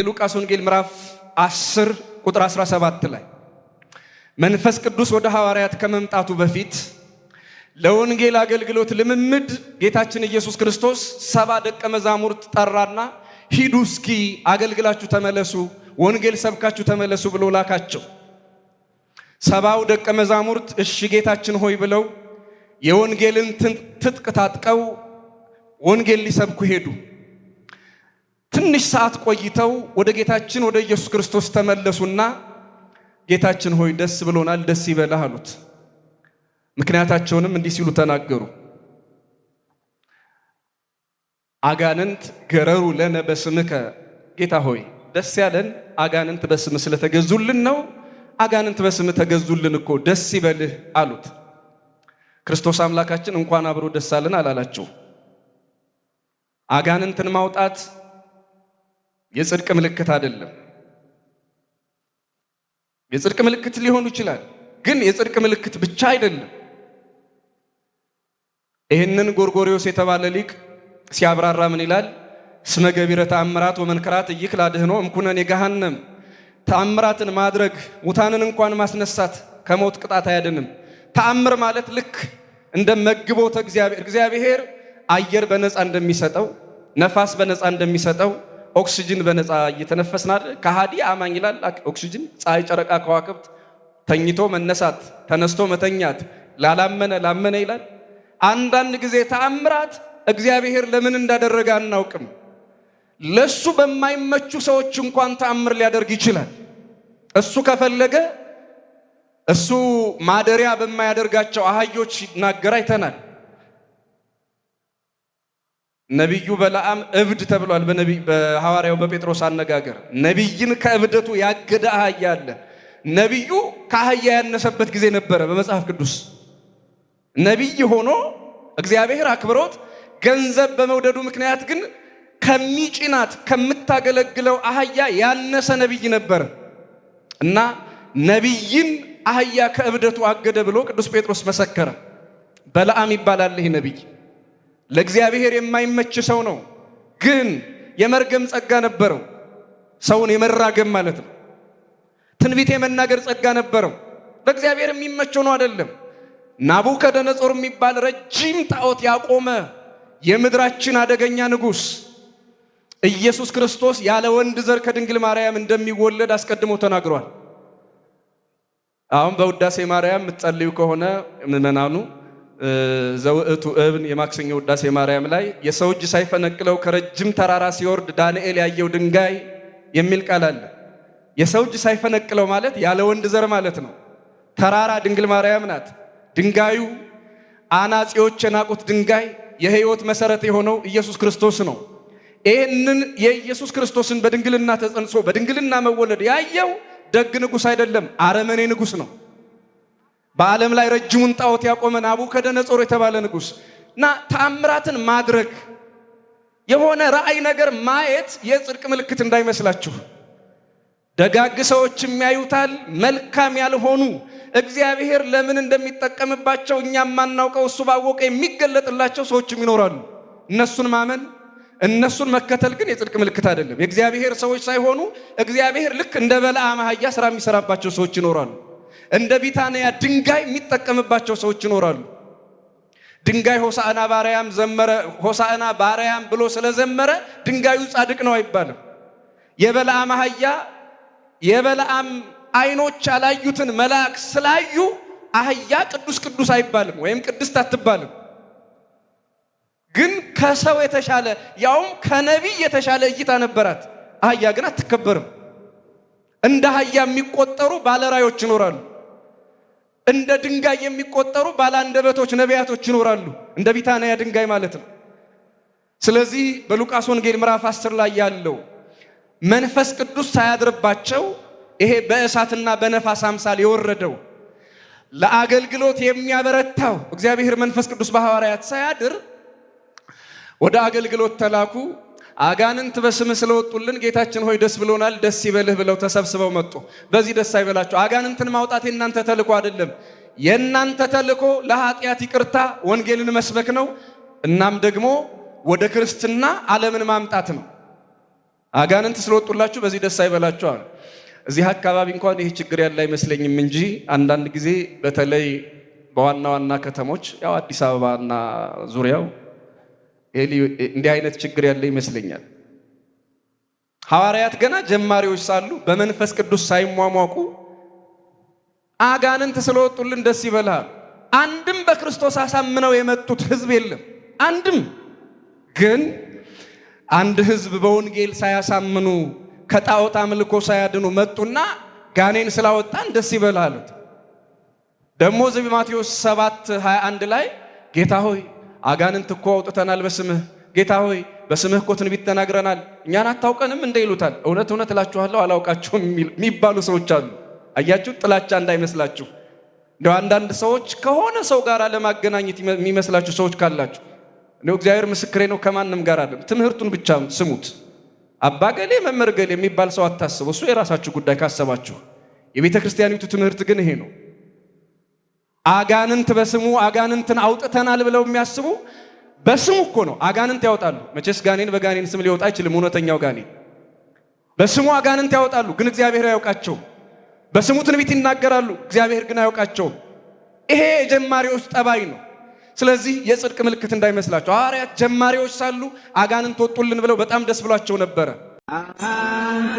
የሉቃስ ወንጌል ምዕራፍ 10 ቁጥር 17 ላይ መንፈስ ቅዱስ ወደ ሐዋርያት ከመምጣቱ በፊት ለወንጌል አገልግሎት ልምምድ ጌታችን ኢየሱስ ክርስቶስ 70 ደቀ መዛሙርት ጠራና ሂዱ እስኪ አገልግላችሁ ተመለሱ፣ ወንጌል ሰብካችሁ ተመለሱ ብሎ ላካቸው። 70ው ደቀ መዛሙርት እሺ ጌታችን ሆይ ብለው የወንጌልን ትጥቅ ታጥቀው ወንጌል ሊሰብኩ ሄዱ። ትንሽ ሰዓት ቆይተው ወደ ጌታችን ወደ ኢየሱስ ክርስቶስ ተመለሱና ጌታችን ሆይ ደስ ብሎናል፣ ደስ ይበልህ አሉት። ምክንያታቸውንም እንዲህ ሲሉ ተናገሩ። አጋንንት ገረሩ ለነ በስምከ፣ ጌታ ሆይ ደስ ያለን አጋንንት በስም ስለተገዙልን ነው። አጋንንት በስም ተገዙልን እኮ ደስ ይበልህ አሉት። ክርስቶስ አምላካችን እንኳን አብሮ ደስ አለን አላላቸው። አጋንንትን ማውጣት የጽድቅ ምልክት አይደለም። የጽድቅ ምልክት ሊሆኑ ይችላል፣ ግን የጽድቅ ምልክት ብቻ አይደለም። ይህንን ጎርጎሪዎስ የተባለ ሊቅ ሲያብራራ ምን ይላል? እስመ ገቢረ ተአምራት ወመንክራት ኢይክል አድኅኖ እምኩነኔ ገሃነም። ተአምራትን ማድረግ ሙታንን እንኳን ማስነሳት ከሞት ቅጣት አያድንም። ተአምር ማለት ልክ እንደ መግቦተ እግዚአብሔር፣ እግዚአብሔር አየር በነፃ እንደሚሰጠው፣ ነፋስ በነፃ እንደሚሰጠው፣ ኦክሲጅን በነፃ እየተነፈስን አይደል? ከሃዲ አማኝ ይላል። ኦክሲጅን፣ ፀሐይ፣ ጨረቃ፣ ከዋክብት፣ ተኝቶ መነሳት፣ ተነስቶ መተኛት፣ ላላመነ ላመነ ይላል። አንዳንድ ጊዜ ተአምራት እግዚአብሔር ለምን እንዳደረገ አናውቅም። ለሱ በማይመቹ ሰዎች እንኳን ተአምር ሊያደርግ ይችላል። እሱ ከፈለገ እሱ ማደሪያ በማያደርጋቸው አህዮች ሲናገር አይተናል። ነቢዩ በለዓም እብድ ተብሏል። በሐዋርያው በጴጥሮስ አነጋገር ነቢይን ከእብደቱ ያገደ አህያ አለ። ነቢዩ ከአህያ ያነሰበት ጊዜ ነበረ በመጽሐፍ ቅዱስ። ነቢይ ሆኖ እግዚአብሔር አክብሮት ገንዘብ በመውደዱ ምክንያት ግን ከሚጭናት ከምታገለግለው አህያ ያነሰ ነቢይ ነበር እና ነቢይን አህያ ከእብደቱ አገደ ብሎ ቅዱስ ጴጥሮስ መሰከረ። በለዓም ይባላል ይህ ነቢይ። ለእግዚአብሔር የማይመች ሰው ነው፣ ግን የመርገም ጸጋ ነበረው። ሰውን የመራገም ማለት ነው። ትንቢት የመናገር ጸጋ ነበረው። ለእግዚአብሔር የሚመቸው ነው አይደለም። ናቡከደነጾር የሚባል ረጅም ጣዖት ያቆመ የምድራችን አደገኛ ንጉሥ ኢየሱስ ክርስቶስ ያለ ወንድ ዘር ከድንግል ማርያም እንደሚወለድ አስቀድሞ ተናግሯል። አሁን በውዳሴ ማርያም የምትጸልዩ ከሆነ ምዕመናኑ ዘውእቱ እብን የማክሰኞ ውዳሴ ማርያም ላይ የሰው እጅ ሳይፈነቅለው ከረጅም ተራራ ሲወርድ ዳንኤል ያየው ድንጋይ የሚል ቃል አለ። የሰው እጅ ሳይፈነቅለው ማለት ያለ ወንድ ዘር ማለት ነው። ተራራ ድንግል ማርያም ናት። ድንጋዩ አናጺዎች የናቁት ድንጋይ የሕይወት መሰረት የሆነው ኢየሱስ ክርስቶስ ነው። ይህንን የኢየሱስ ክርስቶስን በድንግልና ተጸንሶ በድንግልና መወለድ ያየው ደግ ንጉሥ አይደለም፣ አረመኔ ንጉሥ ነው። በዓለም ላይ ረጅሙን ጣዖት ያቆመ ናቡከደነጾር የተባለ ንጉሥ እና ተአምራትን ማድረግ የሆነ ራእይ ነገር ማየት የጽድቅ ምልክት እንዳይመስላችሁ። ደጋግ ሰዎች የሚያዩታል፣ መልካም ያልሆኑ እግዚአብሔር ለምን እንደሚጠቀምባቸው እኛ የማናውቀው እሱ ባወቀ የሚገለጥላቸው ሰዎችም ይኖራሉ። እነሱን ማመን እነሱን መከተል ግን የጽድቅ ምልክት አይደለም። የእግዚአብሔር ሰዎች ሳይሆኑ እግዚአብሔር ልክ እንደ በለዓም አህያ ስራ የሚሰራባቸው ሰዎች ይኖራሉ። እንደ ቢታንያ ድንጋይ የሚጠቀምባቸው ሰዎች ይኖራሉ። ድንጋይ ሆሳዕና ባርያም ዘመረ፣ ሆሳዕና ባርያም ብሎ ስለዘመረ ድንጋዩ ጻድቅ ነው አይባልም። የበለዓም አህያ የበለዓም አይኖች ያላዩትን መልአክ ስላዩ አህያ ቅዱስ ቅዱስ አይባልም ወይም ቅድስት አትባልም። ግን ከሰው የተሻለ ያውም ከነቢይ የተሻለ እይታ ነበራት። አህያ ግን አትከበርም። እንደ አህያ የሚቆጠሩ ባለራዮች ይኖራሉ። እንደ ድንጋይ የሚቆጠሩ ባለአንደበቶች ነቢያቶች ይኖራሉ። እንደ ቢታንያ ድንጋይ ማለት ነው። ስለዚህ በሉቃስ ወንጌል ምዕራፍ 10 ላይ ያለው መንፈስ ቅዱስ ሳያድርባቸው ይሄ በእሳትና በነፋስ አምሳል የወረደው ለአገልግሎት የሚያበረታው እግዚአብሔር መንፈስ ቅዱስ በሐዋርያት ሳያድር ወደ አገልግሎት ተላኩ። አጋንንት በስምህ ስለወጡልን ጌታችን ሆይ ደስ ብሎናል፣ ደስ ይበልህ ብለው ተሰብስበው መጡ። በዚህ ደስ አይበላቸው። አጋንንትን ማውጣት የእናንተ ተልእኮ አይደለም። የእናንተ ተልእኮ ለኃጢአት ይቅርታ ወንጌልን መስበክ ነው። እናም ደግሞ ወደ ክርስትና ዓለምን ማምጣት ነው። አጋንንት ስለወጡላችሁ በዚህ ደስ አይበላችሁ አለ። እዚህ አካባቢ እንኳን ይህ ችግር ያለ አይመስለኝም እንጂ አንዳንድ ጊዜ በተለይ በዋና ዋና ከተሞች ያው አዲስ አበባና ዙሪያው እንዲህ አይነት ችግር ያለ ይመስለኛል። ሐዋርያት ገና ጀማሪዎች ሳሉ በመንፈስ ቅዱስ ሳይሟሟቁ አጋንንት ስለወጡልን ደስ ይበልሃል። አንድም በክርስቶስ አሳምነው የመጡት ሕዝብ የለም። አንድም ግን አንድ ሕዝብ በወንጌል ሳያሳምኑ ከጣዖት አምልኮ ሳያድኑ መጡና ጋኔን ስላወጣን ደስ ይበልሃል አሉት። ደግሞ እዚህ ማቴዎስ 7:21 ላይ ጌታ ሆይ አጋንንት እኮ አውጥተናል በስምህ፣ ጌታ ሆይ በስምህ እኮ ትንቢት ተናግረናል፣ እኛን አታውቀንም እንደ ይሉታል። እውነት እውነት እላችኋለሁ አላውቃችሁም የሚባሉ ሰዎች አሉ። አያችሁ፣ ጥላቻ እንዳይመስላችሁ። እንደው አንዳንድ ሰዎች ከሆነ ሰው ጋር ለማገናኘት የሚመስላችሁ ሰዎች ካላችሁ እንደው እግዚአብሔር ምስክሬ ነው፣ ከማንም ጋር አይደለም። ትምህርቱን ብቻ ስሙት። አባ ገሌ መምህር ገሌ የሚባል ሰው አታስቡ። እሱ የራሳችሁ ጉዳይ ካሰባችሁ። የቤተ ክርስቲያኒቱ ትምህርት ግን ይሄ ነው። አጋንንት በስሙ አጋንንትን አውጥተናል ብለው የሚያስቡ በስሙ እኮ ነው አጋንንት ያወጣሉ። መቼስ ጋኔን በጋኔን ስም ሊወጣ አይችልም። እውነተኛው ጋኔን በስሙ አጋንንት ያወጣሉ፣ ግን እግዚአብሔር አያውቃቸውም። በስሙ ትንቢት ይናገራሉ፣ እግዚአብሔር ግን አያውቃቸውም። ይሄ የጀማሪዎች ጠባይ ነው። ስለዚህ የጽድቅ ምልክት እንዳይመስላቸው። ሐዋርያት ጀማሪዎች ሳሉ አጋንንት ወጡልን ብለው በጣም ደስ ብሏቸው ነበረ። አንቲ